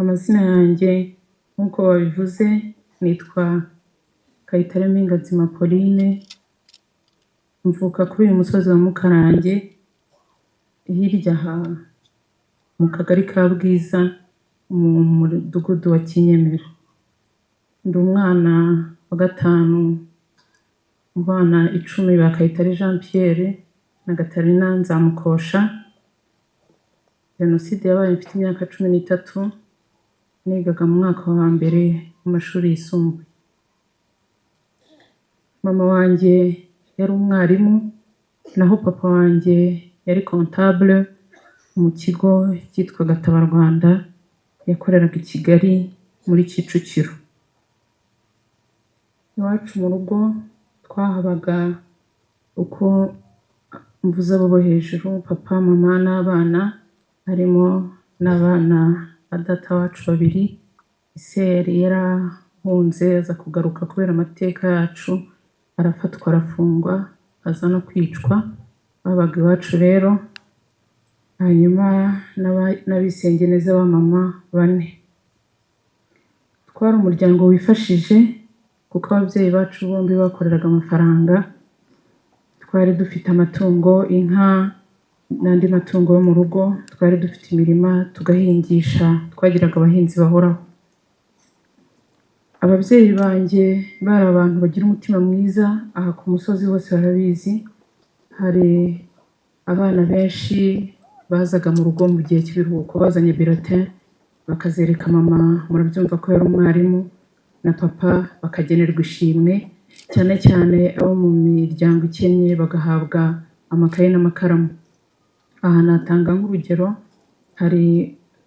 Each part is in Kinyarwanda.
Amazina yanjye nk'uko babivuze nitwa Kayitare Mpinganzima Pauline, mvuka kuri uyu musozi wa Mukarange, hirya aha mu kagari ka Bwiza mu mudugudu wa Kinyemera. Ndi umwana wa gatanu mu bana 10 ba Kayitare Jean Pierre na Gatarina Nzamukosha. Jenoside yabaye mfite imyaka 13, nigaga mu mwaka wa mbere w'amashuri yisumbuye. Mama wanjye yari umwarimu, naho papa wanjye yari comptable mu kigo cyitwaga Tabarwanda, yakoreraga i Kigali muri Kicukiro. Iwacu mu rugo twahabaga uko mvuze abo bo hejuru, papa, mama n'abana, harimo n'abana ba data wacu babiri. Ise yari yarahunze aza kugaruka kubera amateka yacu, arafatwa arafungwa, aza no kwicwa. Babaga iwacu rero, hanyuma n'abisengeneza ba mama 4. Twari umuryango wifashije kuko ababyeyi bacu bombi bakoreraga amafaranga. Twari dufite amatungo, inka n'andi matungo yo mu rugo, twari dufite imirima tugahingisha, twagiraga abahinzi bahoraho. Ababyeyi banjye bari abantu bagira umutima mwiza, aha ku musozi hose barabizi. Hari abana benshi bazaga mu rugo mu gihe cy'ibiruhuko bazanye bulletin, bakazereka mama, murabyumva ko yari umwarimu, na papa bakagenerwa ishimwe, cyane cyane abo mu miryango ikennye bagahabwa amakaye n'amakaramu. Aha natanga nk'urugero, hari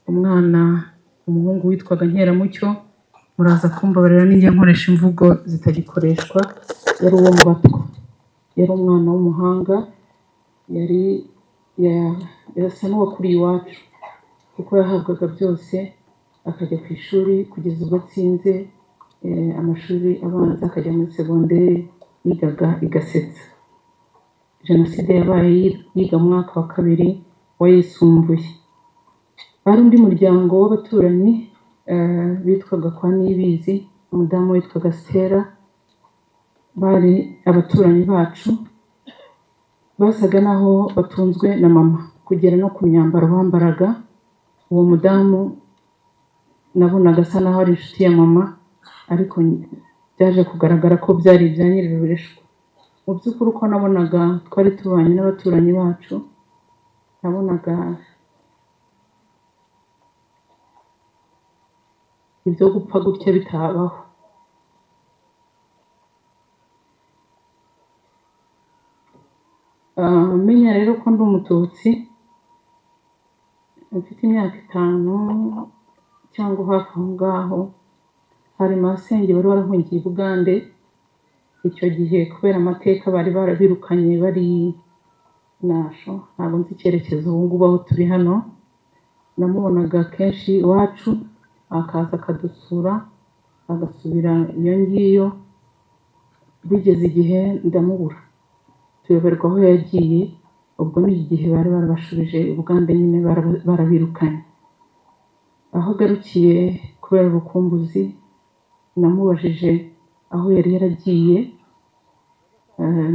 umwana, umuhungu witwaga Nkeramucyo, muraza kumbabarira nijya nkoresha imvugo zitagikoreshwa, yari uwo mu Batwa, yari umwana w'umuhanga, yari yasa n'uwakuriye iwacu kuko yahabwaga byose, akajya ku ishuri kugeza ubwo atsinze amashuri abanza, akajya muri segonderi, yigaga igasetsa. Jenoside yabaye yiga mu mwaka wa 2 wayisumbuye. Hari undi muryango w'abaturanyi bitwaga kwa Niyibizi, umudamu witwaga Stella, bari abaturanyi bacu, basaga naho batunzwe na mama kugera no ku myambaro bambaraga. Uwo mudamu nabonaga asa naho ari inshuti ya mama, ariko byaje kugaragara ko byari ibya nyir'urureshwa. Mu by'ukuri uko nabonaga twari tubanye n'abaturanyi bacu, nabonaga ibyo gupfa gutya bitabaho. Menya rero ko ndi umututsi, mfite imyaka 5 cyangwa hafi aho ngaho, hari masenge bari barahungiye i Bugande. Icyo gihe kubera amateka bari barabirukanye bari nasho, ntabwo nzi icyerekezo ubu ngubu aho turi hano. Namubonaga kenshi iwacu, akaza akadusura, agasubira iyo ngiyo. Bigeze igihe ndamubura, tuyoberwa aho yagiye. Ubwo ni igihe bari barabashubije i Bugande nyine, barabirukanye. Aho agarukiye kubera urukumbuzi, namubajije aho yari yaragiye,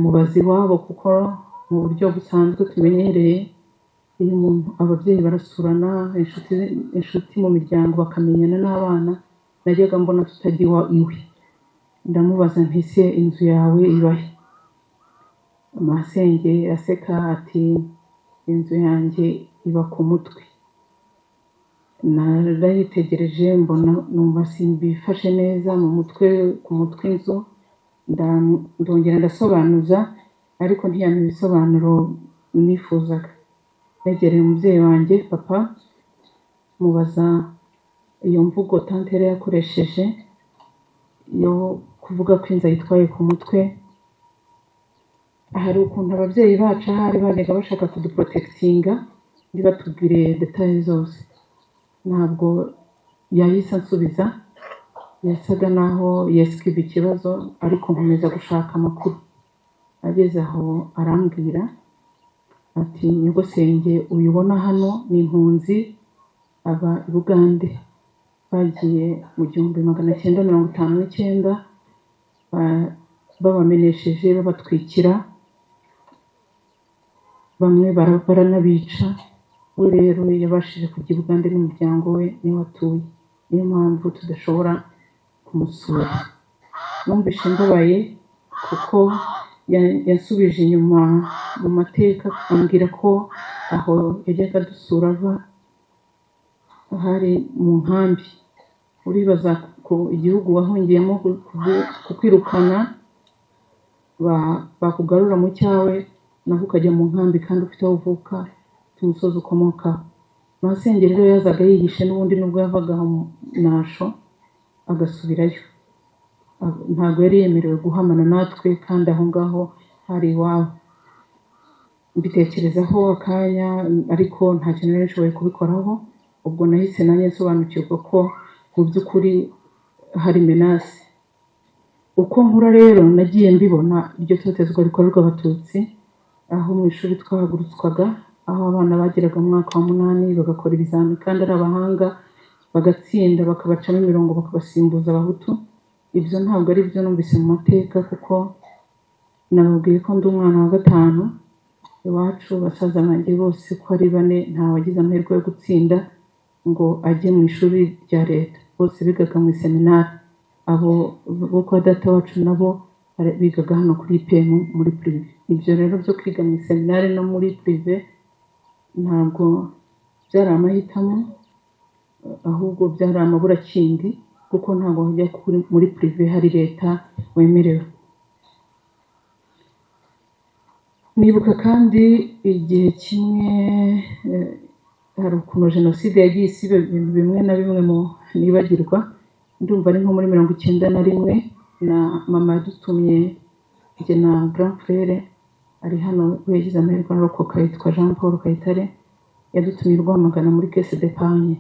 mubaza iwabo, kuko mu buryo busanzwe tumenyereye iyo umuntu ababyeyi barasurana, inshuti mu miryango bakamenyana n'abana, najyaga mbona tutajya iwe. Ndamubaza nti ese inzu yawe ibahe? Masenge aseka ati inzu yanjye iba ku mutwe. Narayitegereje mbona numva simbifashe neza mu mutwe, ku mutwe inzu, ndongera ndasobanuza, ariko ntiyampa ibisobanuro nifuzaga. Negereye umubyeyi wanjye papa, mubaza iyo mvugo tante yari yakoresheje yo kuvuga ko inzu ayitwaye ku mutwe. Hari ukuntu ababyeyi bacu ahari bajyaga bashaka kuduprotekitinga, ntibatubwire detaye zose. Ntabwo yahise ansubiza, yasaga naho yesikiva ikibazo, ariko nkomeza gushaka amakuru. Ageze aho arambwira ati nyogosenge uyubona hano ni impunzi, aba i Bugande. Bagiye mu 1959, babamenesheje, babatwikira, bamwe baranabica. We rero yabashije kujya i Bugande n'umuryango we, niwe atuye, niyo mpamvu tudashobora kumusura. Numvise mbabaye kuko yasubije inyuma mu mateka, ambwira ko aho yajyaga dusura ava hari mu nkambi. Uribaza ko igihugu wahungiyemo kukwirukana, bakugarura mu cyawe, naho ukajya mu nkambi kandi ufite aho uvuka, ufite umusozi ukomokaho. Masenge rero yazaga yihishe n'ubundi, nubwo yavaga aho Nasho agasubirayo, ntabwo yari yemerewe guhamana natwe, kandi aho ngaho hari iwabo. Mbitekerezaho akanya, ariko nta kintu nari nshoboye kubikoraho. Ubwo nahise nanjye nsobanukirwa ko mu by'ukuri hari menace. Uko nkura rero nagiye mbibona iryo totezwa rikorerwa Abatutsi, aho mu ishuri twahagurutswaga, aho abana bageraga mu mwaka wa 8 bagakora ibizami kandi ari abahanga, bagatsinda, bakabacamo imirongo, bakabasimbuza Abahutu. Ibyo ntabwo ari byo numvise mu mateka, kuko nababwiye ko ndi umwana wa 5 iwacu. Basaza banjye bose ko ari 4, nta wagize amahirwe yo gutsinda ngo ajye mu ishuri rya leta, bose bigaga mu iseminari. Abo bo kwa data wacu nabo bigaga hano kuri IPM muri prive. Ibyo rero byo kwiga mu iseminari no muri prive ntabwo byari amahitamo, ahubwo byari amaburakindi, kuko ntabwo wajya muri prive hari leta wemerewe. Nibuka kandi igihe kimwe hari ukuntu jenoside yagiye isiba ibintu bimwe na bimwe mu nibagirwa. Ndumva ari nko muri 91, na mama yadutumye njye na grand frere ari hano, we yagize amahirwe arokoka, yitwa Jean Paul Kayitare, yadutumye i Rwamagana muri caisse d'épargne.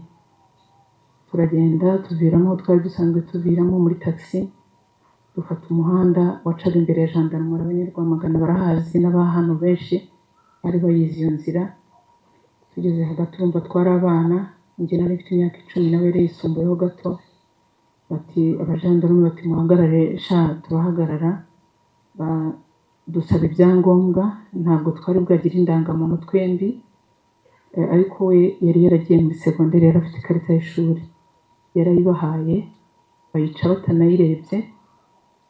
Turagenda tuviramo aho twari dusanzwe tuviramo muri taxi, dufata umuhanda wacaga imbere ya gendarmerie. Abanyarwamagana barahazi, n'abahano benshi bari bayizi iyo nzira. Tugeze hagati urumva twari abana, njye nari mfite imyaka 10, nawe yari yisumbuyeho gato. Bati abajandarume bati muhagarare sha, turahagarara. Dusaba ibyangombwa, ntabwo twari bwagire indangamuntu twembi, ariko we yari yaragiye muri segonderi, yari afite ikarita y'ishuri, yarayibahaye, bayica batanayirebye.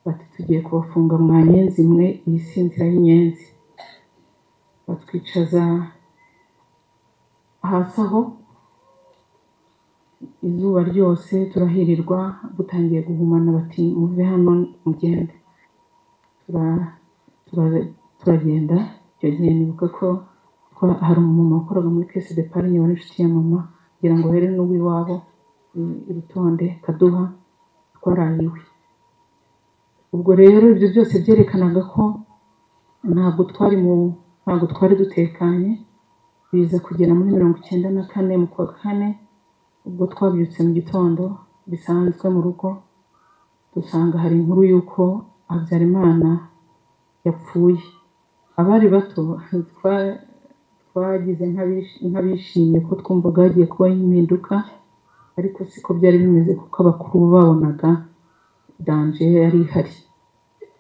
Bati tugiye kubafunga mwa nyenzi mwe, iyi si inzira y'inyenzi. Batwicaza hasi aho izuba ryose, turahirirwa, butangiye guhumana, bati muve hano mugende. Turagenda. Icyo gihe nibuka ko hari umumama wakoraga muri caisse d'épargne wari inshuti ya mama, kugira ngo here n'uw'iwabo irutonde Kaduha, twaraye iwe. Ubwo rero ibyo byose byerekanaga ko ntabwo twari dutekanye. Biza kugera muri 94 mu kwa 4, ubwo twabyutse mu gitondo bisanzwe mu rugo, dusanga hari inkuru y'uko Habyarimana yapfuye. Abari bato twagize nk'abishimye ko twumvaga hagiye kubaho impinduka, ariko siko byari bimeze, kuko abakuru babonaga danger yari ihari.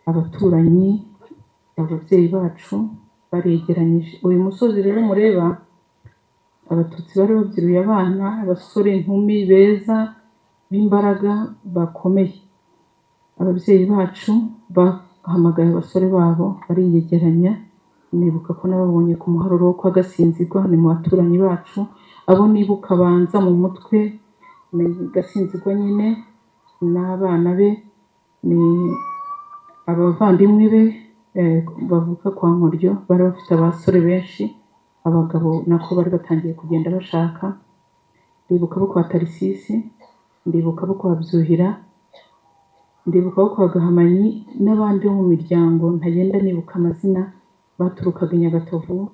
Abaturanyi, ababyeyi bacu baregeranyije. Uyu musozi rero mureba, Abatutsi bari babyiruye abana, abasore, inkumi beza b'imbaraga bakomeye. Ababyeyi bacu bahamagaye abasore babo bariyegeranya. Nibuka ko nababonye ku muharuro wo kwa Gasinzigwa, ni mu baturanyi bacu. Abo nibuka banza mu mutwe ni Gasinzigwa nyine n'abana be, ni abavandimwe be bavuka kwa Nkoryo, bari bafite abasore benshi, abagabo nako bari batangiye kugenda bashaka. Ndibuka bo kwa Tarisisi, ndibuka bo kwa Byuhira, ndibuka bo kwa Gahamanyi n'abandi bo mu miryango ntagenda nibuka amazina, baturukaga i Nyagatovu,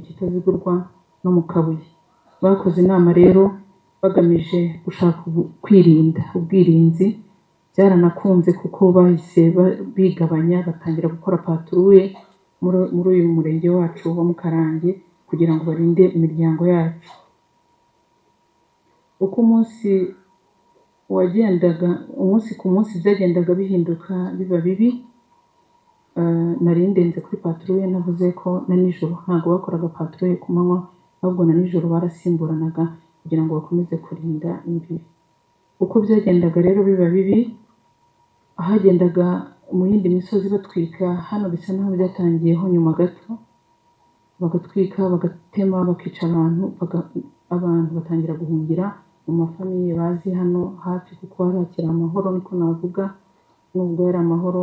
Kitazigurwa no mu Kabuye. Bakoze inama rero bagamije gushaka kwirinda ubwirinzi. Byaranakunze kuko bahise bigabanya, batangira gukora patrouille muri uyu murenge wacu wa Mukarange, kugira ngo barinde imiryango yacu. Uko umunsi Wagendaga umunsi ku munsi byagendaga bihinduka biba bibi. Nari ndenze kuri patrouille, navuze ko na nijoro ntabwo bakoraga patrouille ku manywa, ahubwo na nijoro barasimburanaga kugira ngo bakomeze kurinda imbibi. Uko byagendaga rero biba bibi, ahagendaga mu yindi misozi batwika, hano bisa naho byatangiyeho nyuma gato, bagatwika, bagatema, bakica abantu, abantu batangira guhungira mu mafamiye bazi hano hafi, kuko hari hakiri amahoro, niko navuga, nubwo yari amahoro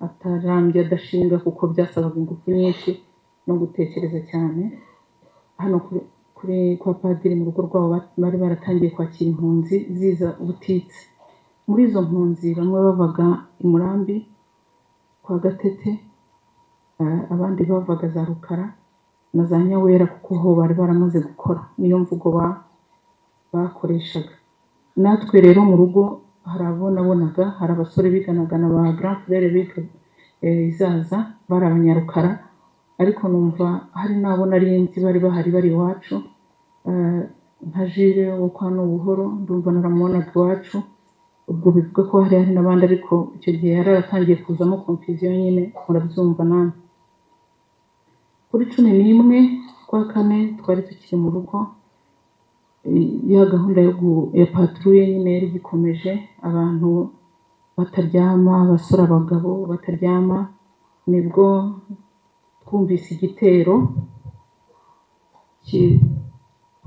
atarambye, adashinga, kuko byasabaga ingufu nyinshi no gutekereza cyane. Hano kuri kwa padiri mu rugo rwabo bari baratangiye kwakira impunzi ziza ubutitse. Muri izo mpunzi bamwe bavaga i Murambi kwa Gatete, abandi bavaga za Rukara na za Nyawera, kuko ho bari baramaze gukora, niyo mvugo bakoreshaga. Natwe rero mu rugo hari abo nabonaga, hari abasore biganaga na ba grand frère biga Izaza, bari abanyarukara, ariko numva hari n'abo nari nzi bari bahari bari iwacu, nka Jire wo kwa Nubuhoro, ndumva naramubonaga iwacu. Ubwo bivuga ko hari hari n'abandi, ariko icyo gihe yari yaratangiye kuzamo confusion nyine, murabyumva namwe. Kuri 11 kwa kane twari tukiri mu rugo, ya gahunda ya patrouille nyine yari igikomeje, abantu bataryama, abasore, abagabo bataryama. Nibwo twumvise igitero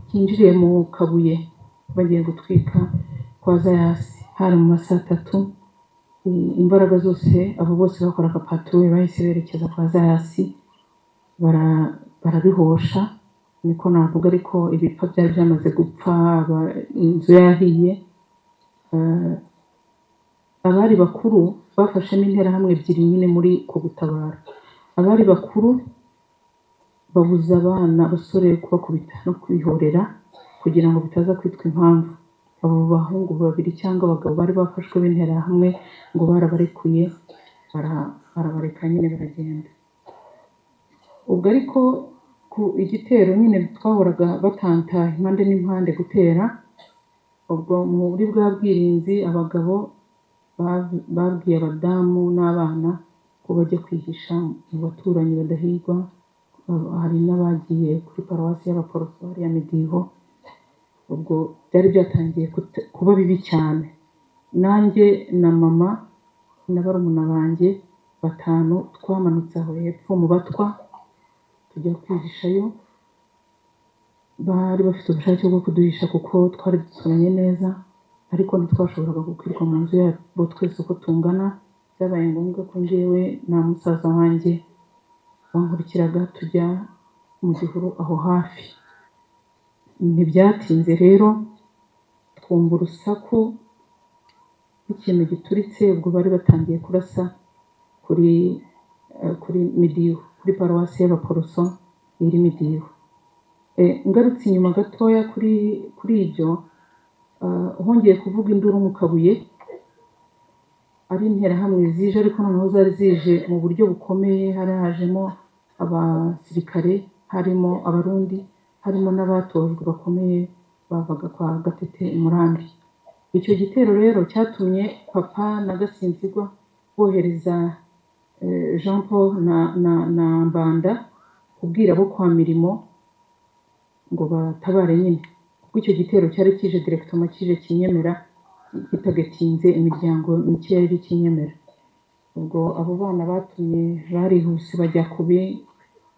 cyinjiriye mu Kabuye, bagiye gutwika kwa Zayasi. Hari mu ma saa tatu. Imbaraga zose, abo bose bakoraga patrouille bahise berekeza kwa Zayasi, barabihosha, niko navuga, ariko ibipfa byari byamaze gupfa, inzu yahiye. Abari bakuru bafashemo interahamwe ebyiri nyine muri ko gutabara. Abari bakuru babuza abana, abasore, kubakubita no kwihorera kugira ngo bitaza kwitwa impamvu. Abo bahungu babiri cyangwa abagabo bari bafashwe b'interahamwe ngo barabarekuye, barabareka nyine baragenda. Ubwo ariko ku igitero nyine twahoraga batanta impande n'impande gutera, ubwo muri bwa bwirinzi abagabo babwiye abadamu n'abana ko bajya kwihisha mu baturanyi badahigwa. Hari n'abagiye kuri paruwasi y'Abaporoso hariya Midiho. Ubwo byari byatangiye kuba bibi cyane. Nanjye na mama na barumuna banjye batanu twamanutse aho hepfo mu Batwa tujya kwihishayo. Bari bafite ubushake bwo kuduhisha kuko twari duturanye neza, ariko ntitwashoboraga gukwirwa mu nzu yabo twese uko tungana. Byabaye ngombwa ko njyewe na musaza wanjye bankurikiraga tujya mu gihuru aho hafi. Ntibyatinze rero twumva urusaku rw'ikintu gituritse. Ubwo bari batangiye kurasa kuri Midiho, kuri paruwasi y'Abaporoso iri Midiho. Ngarutse inyuma gatoya kuri ibyo, hongeye kuvuga induru mu Kabuye, ari interahamwe zije, ariko noneho zari zije mu buryo bukomeye. Hari hajemo abasirikare, harimo Abarundi, harimo n'abatojwe bakomeye bavaga kwa Gatete i Murambi. Icyo gitero rero cyatumye papa na Gasinzigwa bohereza Jean Paul na Mbanda kubwira abo kwa Mirimo ngo batabare nyine, kuko icyo gitero cyari kije directement, kije Kinyemera, gitagatinze imiryango mike yari Kinyemera. Ubwo abo bana batumye barihuse bajya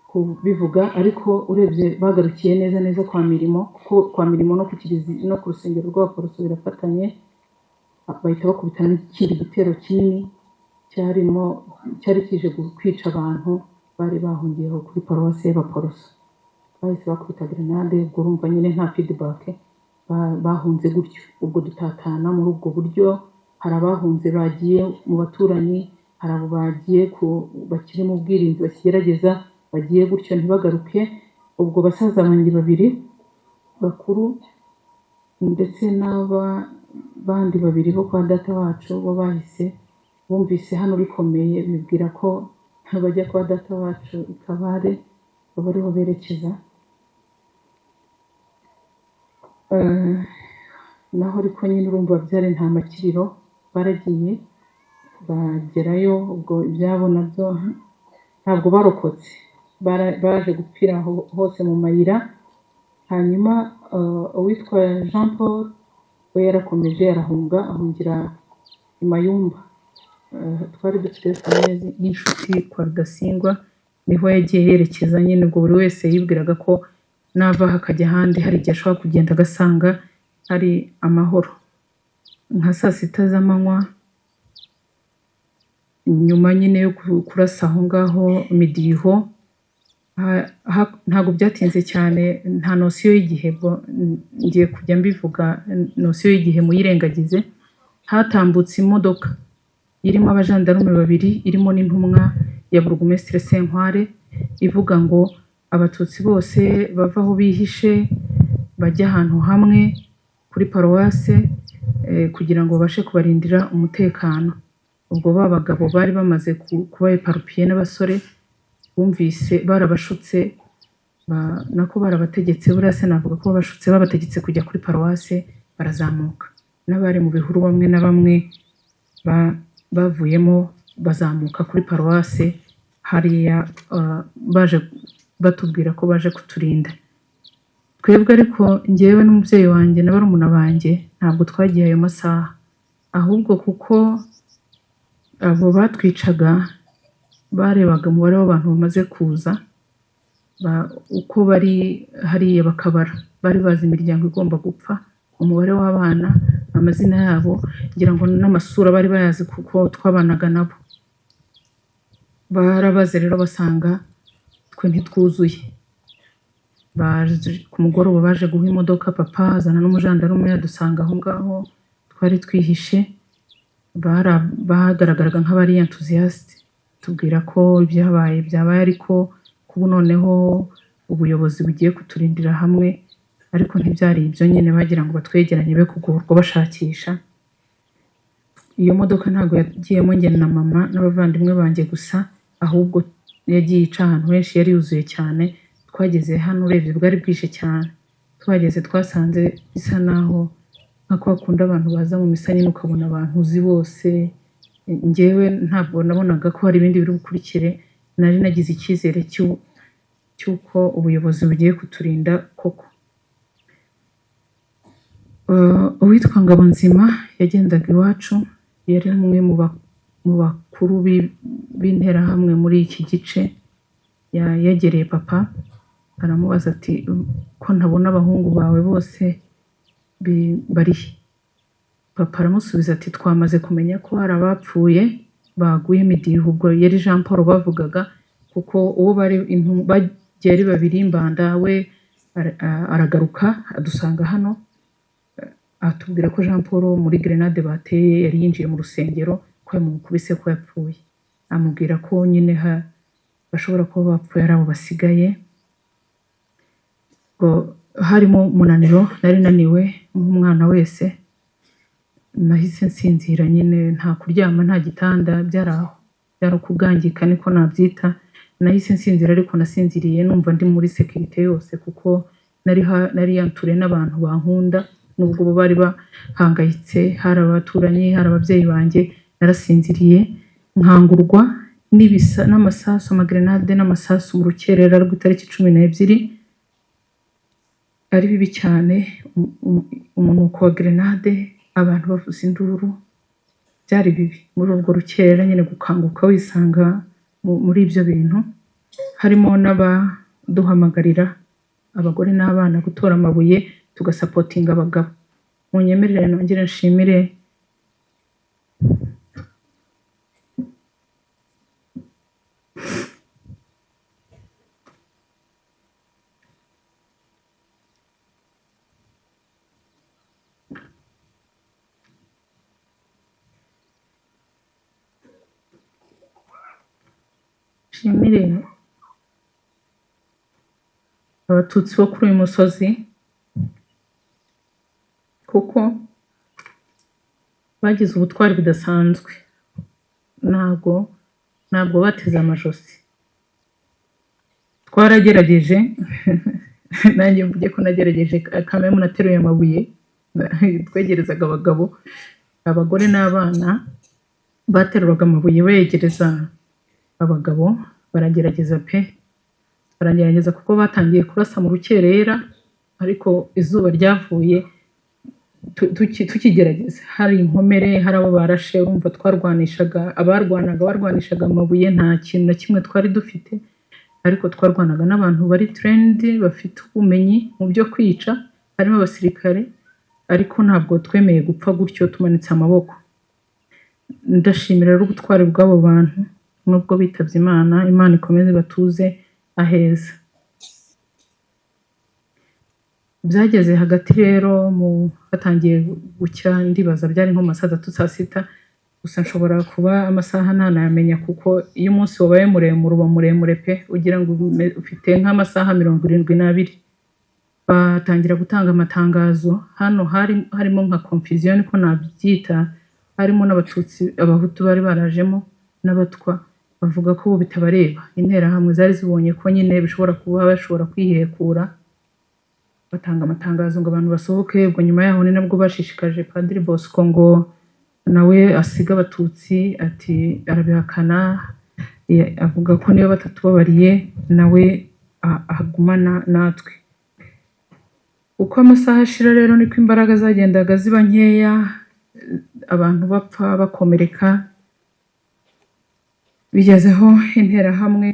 kubivuga, ariko urebye bagarukiye neza neza kwa Mirimo, kuko kwa Mirimo no ku kiliziya no ku rusengero rw'Abaporoso birafatanye. Bahita bakubitana n'ikindi gitero kinini cyari kije kwica abantu bari bahungiyeho kuri paruwasi y'Abaporoso. Bahise bakubita grenade, ubwo urumva nyine nta feedback, bahunze gutyo. Ubwo dutatana muri ubwo buryo, hari abahunze bagiye mu baturanyi, hari abo bagiye ku bakiri mu bwirinzi bakigerageza, bagiye gutyo ntibagaruke. Ubwo basaza banjye babiri bakuru ndetse n'aba bandi babiri bo kwa data wacu bo bahise bumvise hano bikomeye, bibwira ko bajya kwa data wacu i Kabare, baba ariho berekeza. Naho ariko nyine urumva byari nta makiriro, baragiye bagerayo, ubwo ibyabo nabyo ntabwo barokotse, baje gupfira hose mu mayira. Hanyuma uwitwa Jean Paul we yarakomeje arahunga, ahungira i Mayumba. Twari dufite famille y'inshuti kwa Rudasingwa, niho yagiye yerekeza nyine. Ubwo buri wese yibwiraga ko nava aha akajya ahandi hari igihe ashobora kugenda agasanga hari amahoro. Nka saa sita z'amanywa, nyuma nyine yo kurasa aho ngaho imidiho, ntabwo byatinze cyane, nta notion y'igihe, ngiye kujya mbivuga notion y'igihe muyirengagize. Hatambutse imodoka irimo abajandarume babiri, irimo n'intumwa ya Burugumesitiri Senkware, ivuga ngo abatutsi bose bava aho bihishe bajya ahantu hamwe kuri paruwase, kugira ngo babashe kubarindira umutekano. Ubwo ba bagabo bari bamaze kuba éparpillés n'abasore, bumvise barabashutse, nako barabategetse, buriya se navuga ko babashutse, babategetse kujya kuri paruwase, barazamuka. N'abari mu bihuru bamwe na bamwe bavuyemo bazamuka kuri paruwase hariya, baje batubwira ko baje kuturinda. Twebwe ariko, njyewe n'umubyeyi wanjye na barumuna banjye, ntabwo twagiye ayo masaha, ahubwo kuko abo batwicaga barebaga umubare w'abantu bamaze kuza, uko bari hariya bakabara, bari bazi imiryango igomba gupfa, umubare w'abana, amazina yabo, ngira ngo n'amasura bari bayazi kuko twabanaga nabo. Barabaze rero basanga twe ntitwuzuye. Baje ku mugoroba, baje guha imodoka papa, azana n'umujandarume, adusanga aho ngaho twari twihishe. Bagaragaraga nk'abari enthousiaste, tubwira ko ibyabaye byabaye, ariko kubu noneho ubuyobozi bugiye kuturindira hamwe. Ariko ntibyari ibyo nyine, bagira ngo batwegeranye be kugorwa bashakisha. Iyo modoka ntabwo yagiyemo njye na mama n'abavandimwe banjye gusa, ahubwo yagiye ica ahantu henshi, yari yuzuye cyane. Twageze hano urebye bwari bwije cyane. Tuhageze twasanze bisa naho nka kwa kundi abantu baza mu misa nyine, ukabona abantu uzi bose. Njyewe ntabwo nabonaga ko hari ibindi biri bukurikire, nari nagize icyizere cy'uko ubuyobozi bugiye kuturinda koko. Uwitwa Ngabonzima yagendaga iwacu, yari umwe mu bakuru b'interahamwe muri iki gice. Yegereye papa aramubaza ati: "Ko ntabona abahungu bawe bose bari he?" Papa aramusubiza ati: "Twamaze kumenya ko hari abapfuye baguye imidiho." Ubwo yari Jean Paul bavugaga, kuko uwo bari bagiye ari babiri. Mbanda we aragaruka adusanga hano, atubwira ko Jean Paul muri grenade bateye yari yinjiye mu rusengero, ko yamukubise, ko yapfuye. Amubwira ko nyine bashobora kuba bapfuye ari abo basigaye. Ngo harimo umunaniro, nari naniwe nk'umwana wese, nahise nsinzira nyine, nta kuryama, nta gitanda, byari aho, byari ukugangika niko nabyita. Nahise nsinzira, ariko nasinziriye numva ndi muri sécurité yose, kuko nari entouré n'abantu bankunda, nubwo bo bari bahangayitse. Hari abaturanyi, hari ababyeyi banjye. Narasinziriye, nkangurwa n'amasasu, amagrenade n'amasasu mu rukerera rw'itariki 12, ari bibi cyane, umunuko wa grenade, abantu bavuza induru, byari bibi. Muri urwo rukerera nyine, gukanguka wisanga muri ibyo bintu, harimo n'abaduhamagarira abagore n'abana gutora amabuye tugasupportinga abagabo. Munyemerere nongere nshimire abatutsi bo kuri uyu musozi, kuko bagize ubutwari budasanzwe. Ntabwo bateze amajosi. Twaragerageje, nanjye mvuge ko nagerageje, kamwe nateruye amabuye. Twegerezaga abagabo, abagore n'abana bateruraga amabuye begereza abagabo. Baragerageza pe, baragerageza, kuko batangiye kurasa mu rukerera, ariko izuba ryavuye tukigerageza, hari inkomere, hari abo barashe. Urumva twarwanishaga, abarwanaga barwanishaga amabuye, nta kintu na kimwe twari dufite, ariko twarwanaga n'abantu bari trained, bafite ubumenyi mu byo kwica, harimo abasirikare, ariko ntabwo twemeye gupfa gutyo tumanitse amaboko. Ndashimira rero ubutwari bw'abo bantu, nubwo bitabye Imana. Imana ikomeze batuze aheza. Byageze hagati rero mu hatangiye gucya, ndibaza byari nko mu ma saa tatu, saa sita, gusa nshobora kuba amasaha ntanayamenya, kuko iyo umunsi wabaye muremure uba muremure pe, ugira ngo ufite nk'amasaha 72. Batangira gutanga amatangazo. Hano hari harimo nka confusion, niko nabyita, harimo n'Abatutsi, Abahutu bari barajemo n'Abatwa, bavuga ko bo bitabareba. Interahamwe zari zibonye ko nyine bishobora kuba bashobora kwihekura, batanga amatangazo ngo abantu basohoke. Ubwo nyuma yaho ni nabwo bashishikaje Padiri Bosco ngo nawe asiga Abatutsi, ati arabihakana, avuga ko niba batatubabariye nawe agumana natwe. Uko amasaha ashira rero niko imbaraga zagendaga ziba nkeya, abantu bapfa, bakomereka. Bigezeho Interahamwe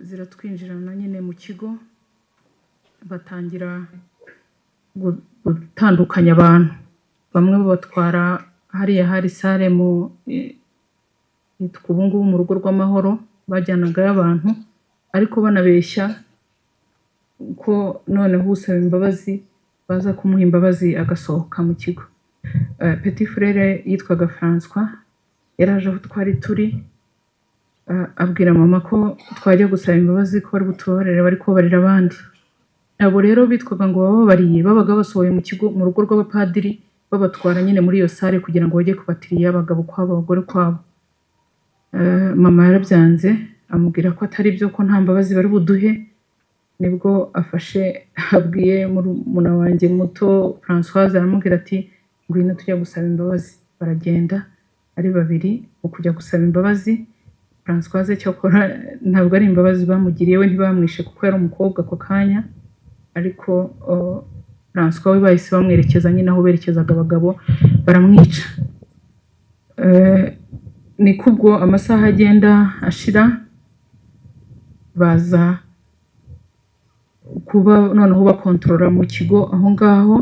ziratwinjirana nyine mu kigo, batangira gutandukanya abantu, bamwe babatwara hariya hari salle mu yitwa ubu ngubu mu Rugo rw'Amahoro, bajyanagayo abantu ariko banabeshya ko noneho usaba imbabazi baza kumuha imbabazi agasohoka mu kigo. Petit frère yitwaga François, yaraje aho twari turi, abwira mama ko twajya gusaba imbabazi, ko bari butubabarire, bari kubabarira abandi. Abo rero bitwaga ngo bababariye babaga basohoye mu kigo, mu rugo rw'abapadiri, babatwara nyine muri iyo salle kugira ngo bajye kubatiriya, abagabo kwabo, abagore kwabo. Mama yarabyanze, amubwira ko atari byo, ko nta mbabazi bari buduhe. Nibwo afashe abwiye murumuna wanjye muto Françoise, aramubwira ati: "Ngwino tujya gusaba imbabazi." Baragenda ari babiri mu kujya gusaba imbabazi. Françoise cyakora ntabwo ari imbabazi bamugiriye, we ntibamwishe kuko yari umukobwa ako kanya, ariko François we bahise bamwerekeza nyine aho berekezaga abagabo, baramwica. Niko ubwo amasaha agenda ashira, baza kuba noneho bakontorora mu kigo aho ngaho,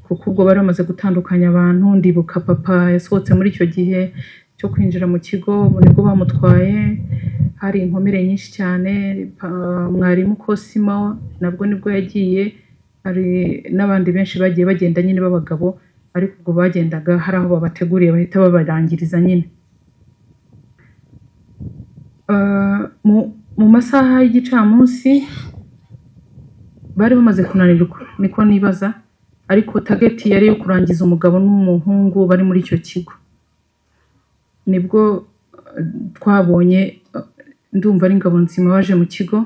kuko ubwo bari bamaze gutandukanya abantu. Ndibuka papa yasohotse muri icyo gihe cyo kwinjira mu kigo, nibwo bamutwaye, hari inkomere nyinshi cyane. Mwarimu Kosima nabwo nibwo yagiye, hari n'abandi benshi bagiye bagenda nyine b'abagabo, ariko ubwo bagendaga hari aho babateguriye bahita babarangiriza nyine. Mu masaha y'igicamunsi bari bamaze kunanirwa, niko nibaza, ariko target yari iyo kurangiza umugabo n'umuhungu bari muri icyo kigo. Nibwo twabonye, ndumva ari Ngabonzima waje mu kigo,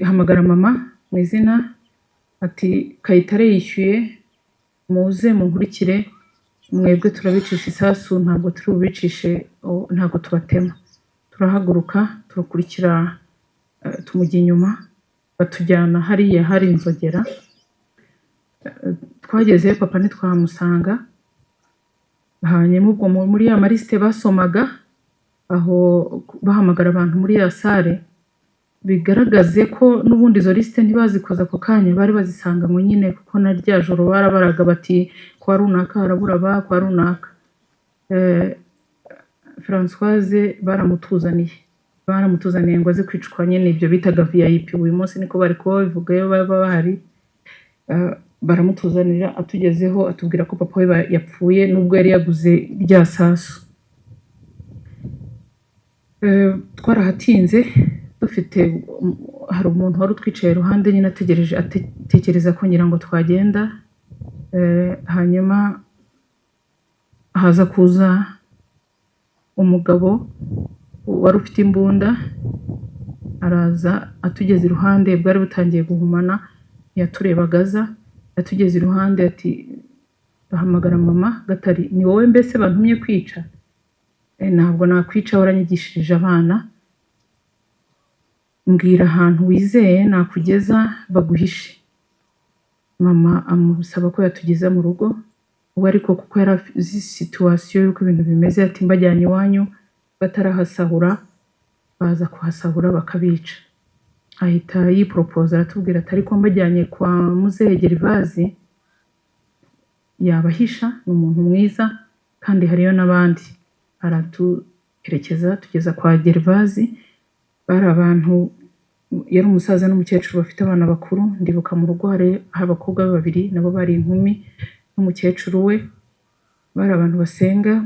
hamagara mama mu izina, ati: "Kayitare yishyuye, muze munkurikire, mwebwe turabicisha isasu, ntabwo turi bubicishe, ntabwo tubatema." Turahaguruka turakurikira, tumujya inyuma, batujyana hariya hari inzogera. Twagezeyo papa ntitwamusanga. Hanyuma ubwo muri ya malisite basomaga aho bahamagara abantu muri ya salle, bigaragaze ko n'ubundi izo lisite ntibazikoze ako kanya, bari bazisanganywe nyine, kuko na rya joro barabaraga bati: "Kwa runaka harabura ba kwa runaka." Françoise baramutuzaniye ngo aze kwicwa nyine, ibyo bitaga VIP, uyu munsi niko bari kuba babivuga iyo baba bahari. Baramutuzanira, atugezeho atubwira ko papa we yapfuye nubwo yari yaguze rya sasu. Twarahatinze dufite, hari umuntu wari utwicaye iruhande nyine ategereje, atekereza ko ngira ngo twagenda. Hanyuma haza kuza umugabo wari ufite imbunda, araza atugeze iruhande, bwari butangiye guhumana, ntiyaturebaga aza. Atugeze iruhande ati, ahamagara mama Gatari, ni wowe mbese bantumye kwica? Ntabwo nakwica, waranyigishirije abana, mbwira ahantu wizeye nakugeza baguhishe. Mama amusaba ko yatugeza mu rugo, we ariko kuko yari azi situation y'uko ibintu bimeze, ati mbajyanye iwanyu batarahasahura, baza kuhasahura bakabica. Ahita yiporopoza aratubwira ati ariko mbajyanye kwa muzehe Gervaze yabahisha, ni umuntu mwiza kandi hariyo n'abandi. Aratuherekeza tugeza kwa Gervaze, bari abantu, yari umusaza n'umukecuru bafite abana bakuru. Ndibuka mu rugo hari abakobwa be babiri nabo bari inkumi n'umukecuru we, bari abantu basenga,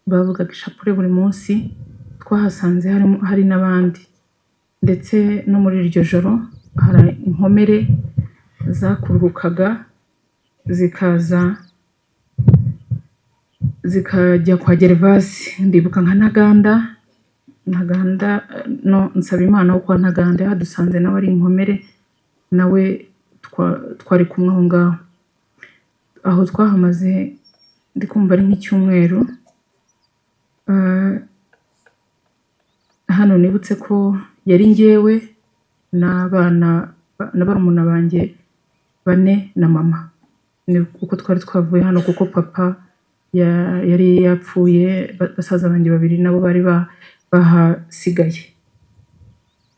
bavugaga ishapule buri munsi. Twahasanze hari n'abandi, ndetse no muri iryo joro hari inkomere zakururukaga zikaza zikajya kwa Gervaze. Ndibuka nka Ntaganda, Ntaganda no Nsabimana wo kwa Ntaganda yahadusanze nawe ari inkomere, nawe twari kumwe aho ngaho. Aho twahamaze ndi kumva ari nk'icyumweru. Hano nibutse ko yari njyewe n'abana na barumuna banjye bane na mama, ni uko twari twavuye hano kuko papa yari yapfuye, basaza banjye babiri nabo bari bahasigaye.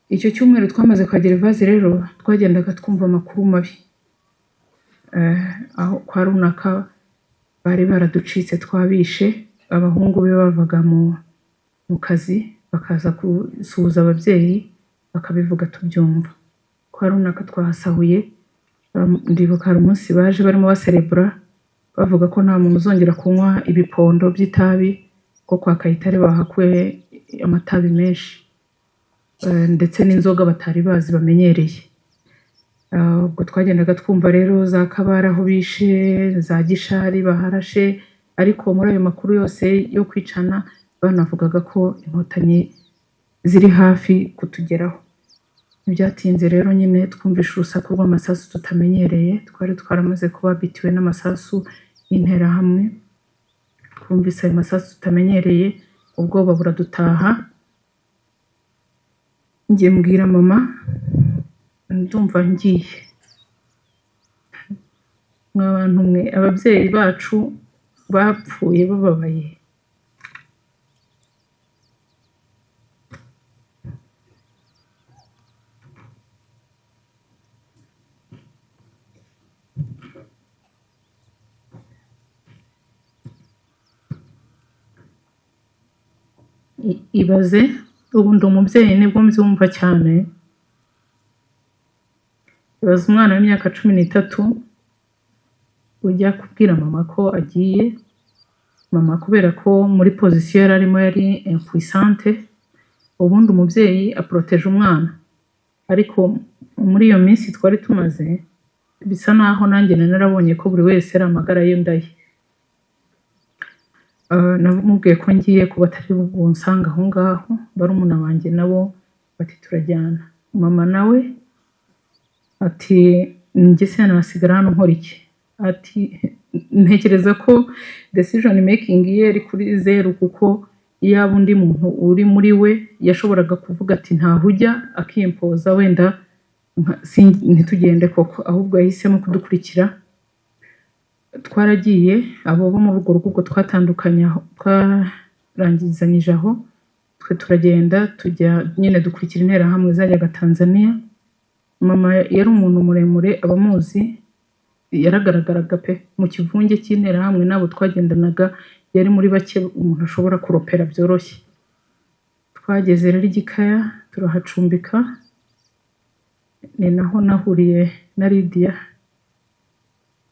Icyo cyumweru twamaze kwa Gervaze rero twagendaga twumva amakuru mabi. Aho kwa runaka bari baraducitse twabishe, abahungu be bavaga mu kazi bakaza gusuhuza ababyeyi bakabivuga tubyumva. Kwa runaka twahasahuye, ndibuka hari umunsi baje barimo baserebura bavuga ko nta muntu uzongera kunywa ibipondo by'itabi, ko kwa Kayitare bahakuye amatabi menshi, ndetse n'inzoga batari bazi bamenyereye. Ubwo twagendaga twumva rero za Kabare aho bishe, za Gishari baharashe, ariko muri ayo makuru yose yo kwicana banavugaga ko inkotanyi ziri hafi kutugeraho. Ntibyatinze rero nyine twumvishe urusaku rw'amasasu tutamenyereye, twari twaramaze kuba bitiwe n'amasasu y'interahamwe. Twumvise ayo masasu tutamenyereye, ubwoba buradutaha. Njye mbwira mama ndumva ngiye. Mwa bantu mwe, ababyeyi bacu bapfuye bababaye. Ibaze ubu ndi umubyeyi nibwo mbyumva cyane. Ibaze umwana w'imyaka 13 ujya kubwira mama ko agiye, mama kubera ko muri position yari arimo yari impuissante. Ubundi umubyeyi aproteje umwana, ariko muri iyo minsi twari tumaze bisa naho nanjye narabonye ko buri wese ari amagara y'inda ye. Namubwiye ko ngiye kuba atari bunsanga aho ngaho, barumuna banjye nabo bati turajyana. Mama nawe ati njye se nasigara hano nkora iki? Ati ntekereza ko decision making ye iri kuri zeru, kuko iyaba undi muntu uri muri we yashoboraga kuvuga ati ntaho ujya, akimpoza wenda ntitugende koko, ahubwo yahisemo kudukurikira. Twaragiye, abo bo muri urwo rugo twatandukanye aho, twarangizanyije aho, twe turagenda tujya nyine dukurikira interahamwe zajyaga Tanzania. Mama yari umuntu muremure, abamuzi yaragaragaraga pe mu kivunge cy'interahamwe n'abo twagendanaga, yari muri bake umuntu ashobora kuropera byoroshye. Twageze rero i Gikaya turahacumbika, ni naho nahuriye na Lydia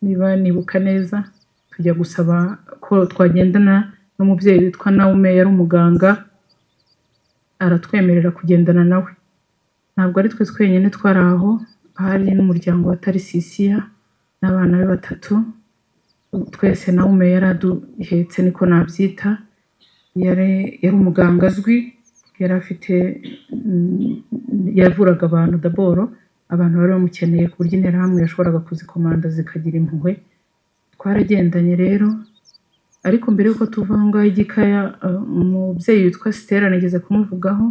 niba nibuka neza, tujya gusaba ko twagendana n'umubyeyi witwa Naume, yari umuganga, aratwemerera kugendana nawe. Ntabwo ari twe twenyine twari aho, hari n'umuryango wa Tarisisiya n'abana be batatu, twese Naume yari aduhetse niko nabyita. Yari umuganga azwi, yari afite, yavuraga abantu daboro, Abantu bari bamukeneye ku buryo Interahamwe yashoboraga kuzikomanda zikagira impuhwe. Twaragendanye rero, ariko mbere y'uko tuva aho ngaho i Gikaya, umubyeyi witwa Stella nigeze kumuvugaho,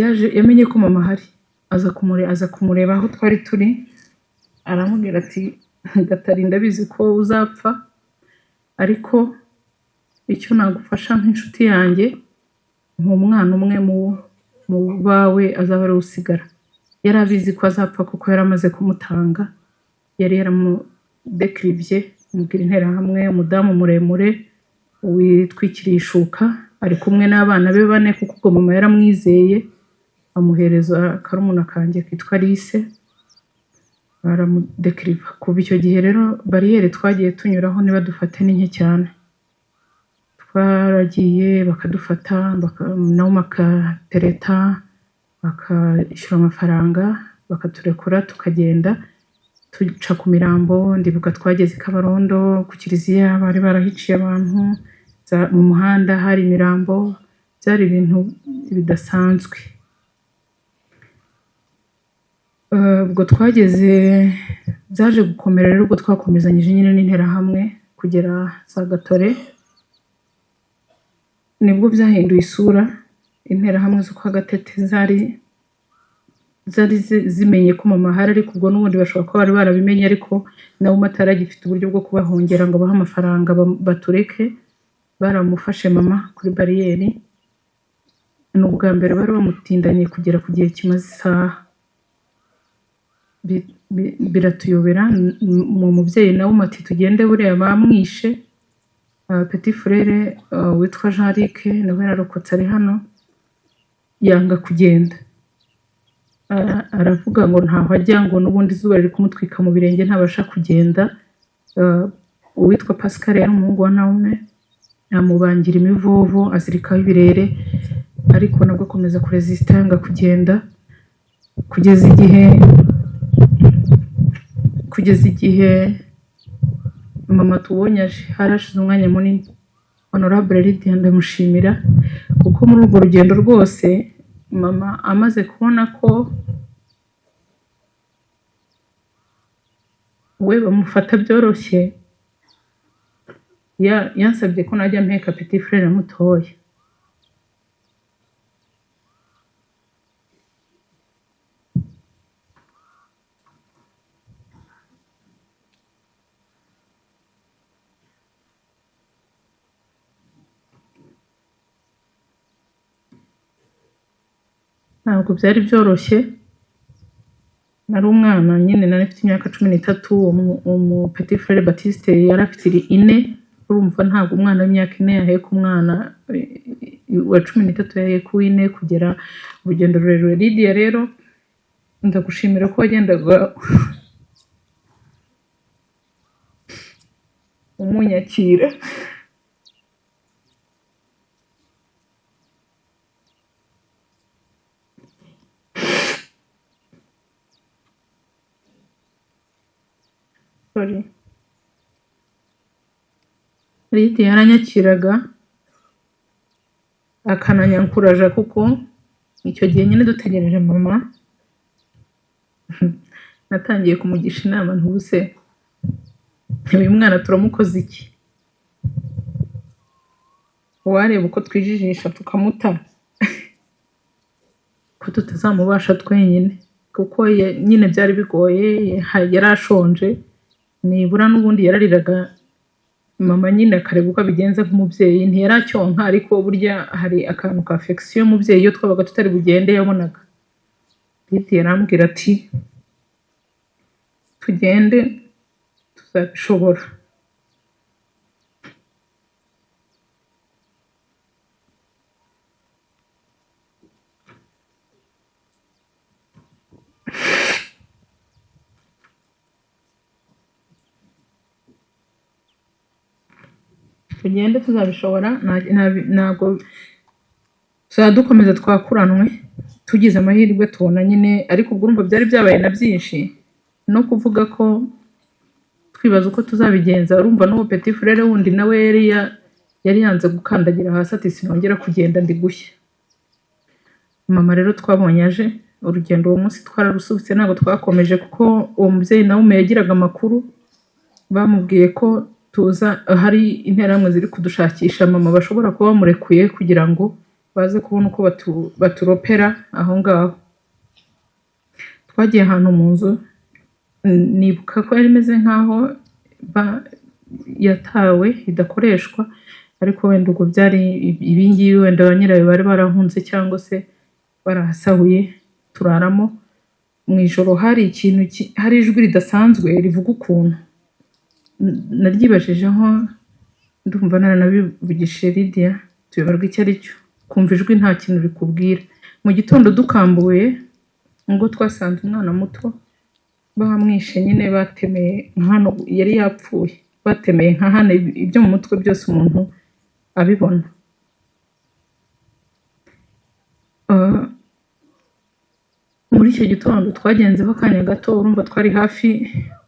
yaje yamenye ko mama ahari, aza kumureba aho twari turi, aramubwira ati Gatari ndabizi ko uzapfa, ariko icyo nagufasha nk'inshuti yanjye, nk'umwana umwe mu bawe azaba ari we usigara. Yari abizi ko azapfa kuko yari amaze kumutanga, yari yaramudekiribye, amubwira Interahamwe, umudamu muremure witwikiriye ishuka, ari kumwe n'abana be bane kuko ubwo mama yaramwizeye, amuhereza karumuna kanjye kitwa Alice, baramudekiriva. Kuva icyo gihe rero bariyeri twagiye tunyuraho ntibadufate ni nke cyane. Twaragiye bakadufata, nabo bakatereta, bakishyura amafaranga, bakaturekura tukagenda, duca ku mirambo. Ndibuka twageze i Kabarondo ku kiliziya bari barahiciye abantu, mu muhanda hari imirambo, byari ibintu bidasanzwe. Ubwo twageze, byaje gukomera rero, ubwo twakomezanyije nyine n'Interahamwe kugera za Gatore, nibwo byahinduye isura. Interahamwe zo kwa Gatete zari zimenye ko mama ahari, ariko ubwo n'ubundi bashobora kuba bari barabimenye, ariko nabo ataragifite uburyo bwo kubahongera ngo abahe amafaranga batureke. Baramufashe mama kuri bariyeri, ni ubwa mbere bari bamutindanye kugera ku gihe kimaze isaha. Biratuyobera. Mu mubyeyi nawe ati tugende buriya bamwishe. Petit frere witwa Jean Luc nawe yararokotse ari hano, yanga kugenda. Aravuga ngo ntaho ajya, ngo n'ubundi izuba riri kumutwika mu birenge ntabasha kugenda. Uwitwa Pascal yari umuhungu wa Naume, amubangira imivovo azirikaho ibirere, ariko nabwo akomeza kuresista yanga kugenda, kugeza igihe mama tubonye aje. Hari hashize umwanya munini. Honorable Lydia ndamushimira, kuko muri urwo rugendo rwose mama amaze kubona ko we bamufata byoroshye, yansabye ko najya mpeka petit frere mutoya. Ntabwo byari byoroshye, nari umwana nyine, nari mfite imyaka 13, umu petit frere Baptiste yari afite 4. Urumva ntabwo umwana w'imyaka 4 yaheka umwana wa 13, yaheka uw'ine kugera urugendo rurerure. Lydia rero ndagushimira ko wagendaga umunyakira. Sorry. Lydia yaranyakiraga akananyankuraja, kuko icyo gihe nyine dutegereje mama, natangiye kumugisha inama, ntubuse uyu mwana turamukoze iki? Uwareba uko twijijisha tukamuta, ko tutazamubasha twenyine, kuko nyine byari bigoye, yari ashonje, nibura n'ubundi yarariraga mama nyine akareba uko abigenza nk'umubyeyi, ntiyaracyonka, ariko burya hari akantu ka affection y'umubyeyi iyo twabaga tutari bugende yabonaga. Lydia arambwira ati tugende tuzabishobora. Tugende tuzabishobora, ntabwo tuzajya dukomeza twakuranwe, tugize amahirwe tubona nyine, ariko ubwo urumva byari byabaye na byinshi, no kuvuga ko twibaza uko tuzabigenza. Urumva n'uwo petit frere wundi nawe yari yanze gukandagira hasi, ati sinongera kugenda ndi gushya. Mama rero twabonye aje, Urugendo uwo munsi twararusubitse, ntabwo twakomeje kuko uwo mubyeyi nawe yagiraga amakuru, bamubwiye ko tuza hari interahamwe ziri kudushakisha mama, bashobora kuba bamurekuye kugira ngo baze kubona uko baturopera aho ngaho. Twagiye ahantu mu nzu, nibuka ko yari imeze nk'aho yatawe idakoreshwa, ariko wenda ubwo byari ibingibi, wenda ba nyirayo bari barahunze cyangwa se barahasahuye, turaramo. Mu ijoro hari ikintu hari ijwi ridasanzwe rivuga ukuntu naryibajijeho, ndumva naranabivugishije Lydia, tuyoberwa icyo ari cyo, kumva ijwi nta kintu rikubwira. Mu gitondo dukambuye ngo twasanze umwana muto bamwishe nyine, batemeye nka hano, yari yapfuye, batemeye nka hano, ibyo mu mutwe byose umuntu abibona. Muri icyo gitondo twagenzeho akanya gato, urumva twari hafi,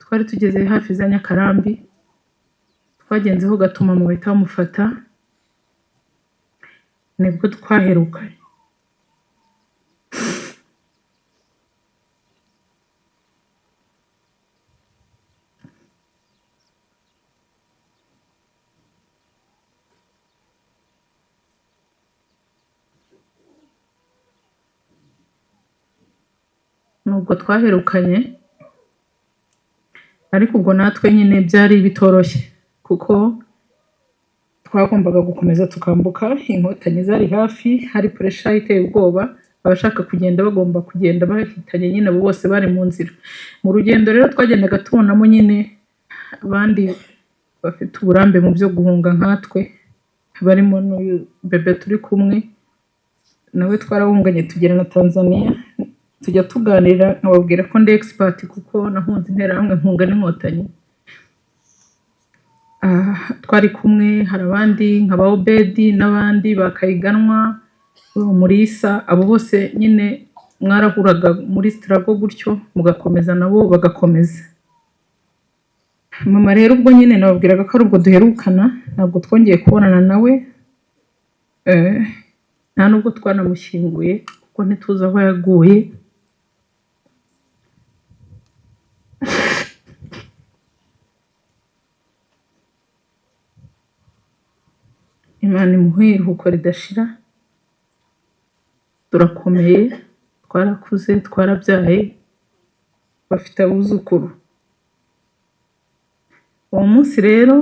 twari tugeze hafi za Nyakarambi, twagenzeho gato mama bahita bamufata, nibwo twaherukanye. Nubwo twaherukanye, ariko ubwo natwe nyine byari bitoroshye kuko twagombaga gukomeza tukambuka, inkotanyi zari hafi, hari puresha iteye ubwoba, abashaka kugenda bagomba kugenda bahitanye nyine, abo bose bari mu nzira. Mu rugendo rero twagendaga tubonamo nyine abandi bafite uburambe mu byo guhunga nkatwe, barimo n'uyu bebe turi kumwe nawe, twarahunganye tugera na Tanzania, tujya tuganira nkababwira ko ndi expert kuko nahunze interahamwe mpunga n'inkotanyi. Twari kumwe, hari abandi nka ba Obedi n'abandi ba Kayiganwa, Murisa, abo bose nyine mwarahuraga muri struggle gutyo, mugakomeza nabo bagakomeza. Mama rero ubwo nyine nababwiraga ko ari ubwo duherukana, ntabwo twongeye kubonana nawe, nta nubwo twanamushyinguye kuko ntituzi aho yaguye. Imana imuhe iruhuko ridashira. Turakomeye, twarakuze, twarabyaye, bafite abuzukuru. Uwo munsi rero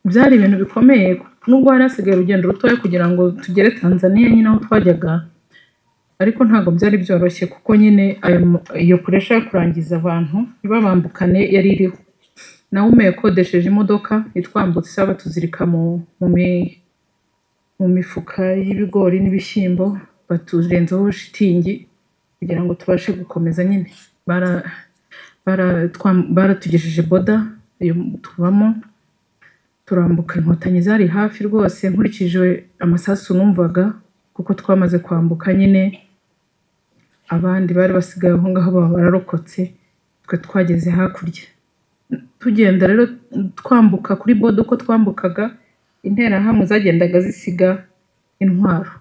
byari ibintu bikomeye, nubwo hari hasigaye urugendo rutoya kugira ngo tugere Tanzania nyine aho twajyaga, ariko ntabwo byari byoroshye kuko nyine iyo puresha yo kurangiza abantu ntibabambukane yari iriho. Nawe yakodesheje imodoka itwambutsa, batuzirika mu mifuka y'ibigori n'ibishyimbo, baturenzaho shitingi kugira ngo tubashe gukomeza nyine. Baratugejeje boda tubamo, turambuka. Inkotanyi zari hafi rwose, nkurikije amasasu numvaga, kuko twamaze kwambuka nyine, abandi bari basigaye aho ngaho baba bararokotse, twe twageze hakurya. Tugenda rero twambuka kuri boda, uko twambukaga interahamwe zagendaga zisiga intwaro,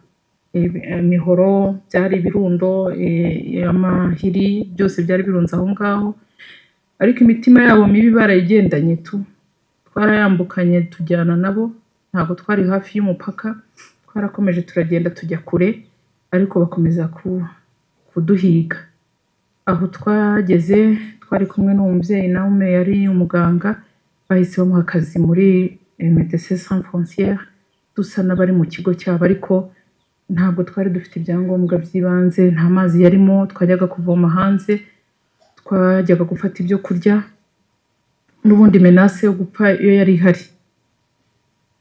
imihoro, byari ibirundo, amahiri, byose byari birunze aho ngaho, ariko imitima yabo mibi barayigendanye tu. Twarayambukanye tujyana nabo, ntabwo twari hafi y'umupaka, twarakomeje turagenda tujya kure, ariko bakomeza kuduhiga. Aho twageze twari kumwe n'uwo mubyeyi nawe yari umuganga, bahise bamuha akazi muri Médecins Sans Frontières, dusa n'abari mu kigo cyabo, ariko ntabwo twari dufite ibyangombwa by'ibanze, nta mazi yarimo, twajyaga kuvoma hanze, twajyaga gufata ibyo kurya, n'ubundi menace yo gupfa iyo yari ihari.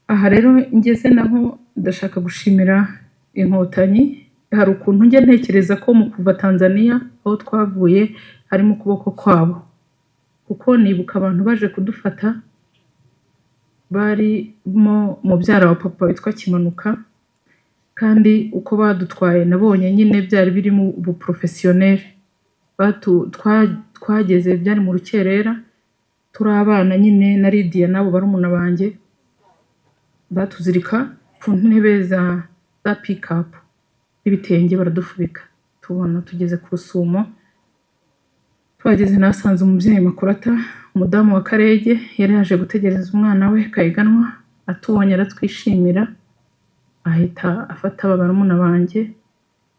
Aha rero ngeze naho ndashaka gushimira inkotanyi. Hari ukuntu njya ntekereza ko mu kuva Tanzania aho twavuye harimo ukuboko kwabo, kuko nibuka abantu baje kudufata barimo mubyara wa papa witwa Kimanuka, kandi uko badutwaye nabonye nyine byari birimo ubuprofesiyoneri. Twageze byari mu rukerera, turi abana nyine na Lydia n'abo barumuna banjye, batuzirika ku ntebe za pikapu. n'ibitenge baradufubika, tubona tugeze ku Rusumo. Tuhageze nasanze umubyeyi Makurata, umudamu wa Karege, yari yaje gutegereza umwana we Kayiganwa, atubonye aratwishimira, ahita afata aba barumuna banjye,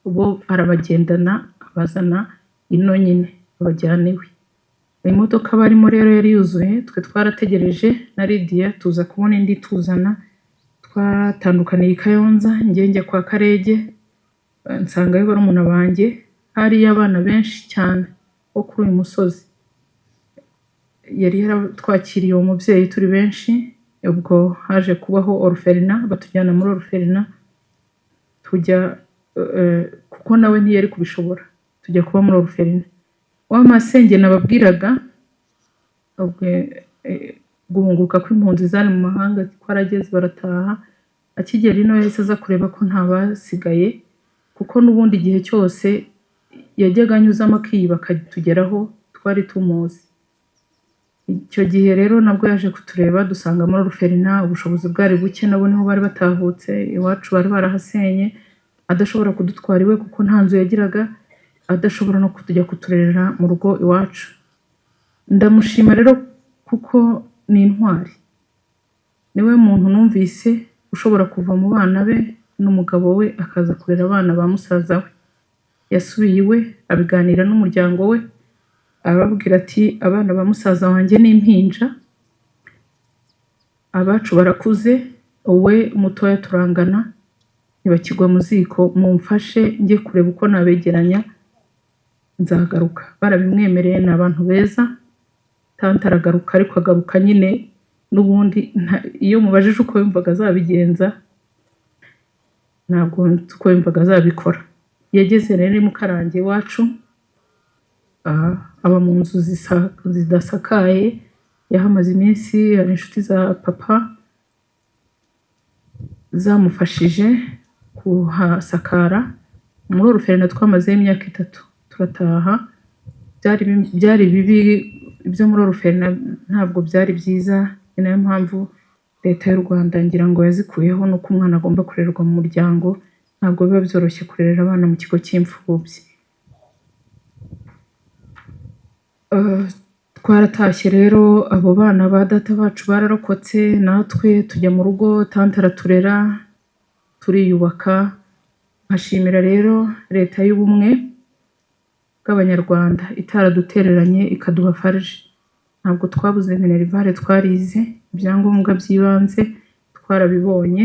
bo arabagendana abazana ino nyine abajyana iwe. Imodoka barimo rero yari yuzuye, twe twarategereje na Lidiya tuza kubona indi tuzana, twatandukaniye i Kayonza, njye njya kwa Karege, nsangayo barumuna banjye, hariyo abana benshi cyane bo kuri uyu musozi. Yari yaratwakiriye uwo mubyeyi turi benshi, ubwo haje kubaho oruferina, batujyana muri oruferina, tujya kuko nawe ntiyari kubishobora, tujya kuba muri oruferina. Wa masenge nababwiraga, ubwo guhunguka kw'impunzi zari mu mahanga kwarageze barataha, akigera ino yahise aza kureba ko nta basigaye, kuko n'ubundi igihe cyose yajyaga anyuzamo akiba akatugeraho twari tumuzi. Icyo gihe rero nabwo yaje kutureba dusanga muri oruferina ubushobozi bwari buke, nabo niho bari batahutse, iwacu bari barahasenye, adashobora kudutwara iwe kuko nta nzu yagiraga, adashobora no kujya kuturerera mu rugo iwacu. Ndamushima rero kuko ni intwari, niwe muntu numvise ushobora kuva mu bana be n'umugabo we akaza kurera abana ba musaza we. Yasubiye iwe abiganira n'umuryango we, arababwira ati abana ba musaza wanjye ni impinja, abacu barakuze, wowe mutoya turangana, ntibakigwa mu ziko, mumfashe njye kureba uko nabegeranya nzagaruka. Barabimwemereye, ni abantu beza. Tante aragaruka, ariko agaruka nyine n'ubundi iyo mubajije uko yumvaga azabigenza, ntabwo nzi uko yumvaga azabikora. Yageze rero i Mukarange iwacu, aba mu nzu zidasakaye, yahamaze iminsi, hari inshuti za papa zamufashije kuhasakara. Muri oruferina twamazeyo imyaka 3 turataha. Byari bibi ibyo muri oruferina, ntabwo byari byiza, ni nayo mpamvu leta y'u Rwanda ngira ngo yazikuyeho, nuko umwana agomba kurererwa mu muryango, ntabwo biba byoroshye kurerera abana mu kigo cy'imfubyi. Twaratashye rero, abo bana ba data bacu bararokotse, natwe tujya mu rugo, tante araturera, turiyubaka. Nkashimira rero leta y'ubumwe bw'Abanyarwanda itaradutereranye ikaduha farge. Ntabwo twabuze minerivare, twarize, ibyangombwa by'ibanze twarabibonye,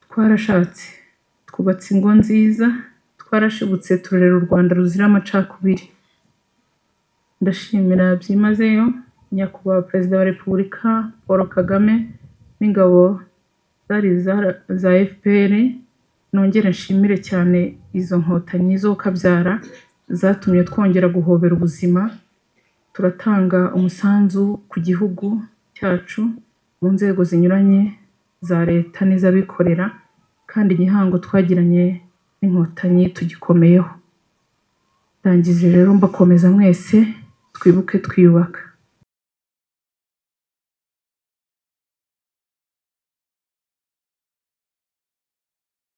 twarashatse, twubatse ingo nziza, twarashibutse, turera u Rwanda ruzira amacakubiri. Ndashimira byimazeyo Nyakubahwa Perezida wa Repubulika Paul Kagame n'ingabo zari za FPR, nongere nshimire cyane izo nkotanyi zo kabyara zatumye twongera guhobera ubuzima, turatanga umusanzu ku gihugu cyacu mu nzego zinyuranye za leta n'iz'abikorera, kandi igihango twagiranye n'inkotanyi tugikomeyeho. Ndangije rero mbakomeza mwese, twibuke twiyubaka.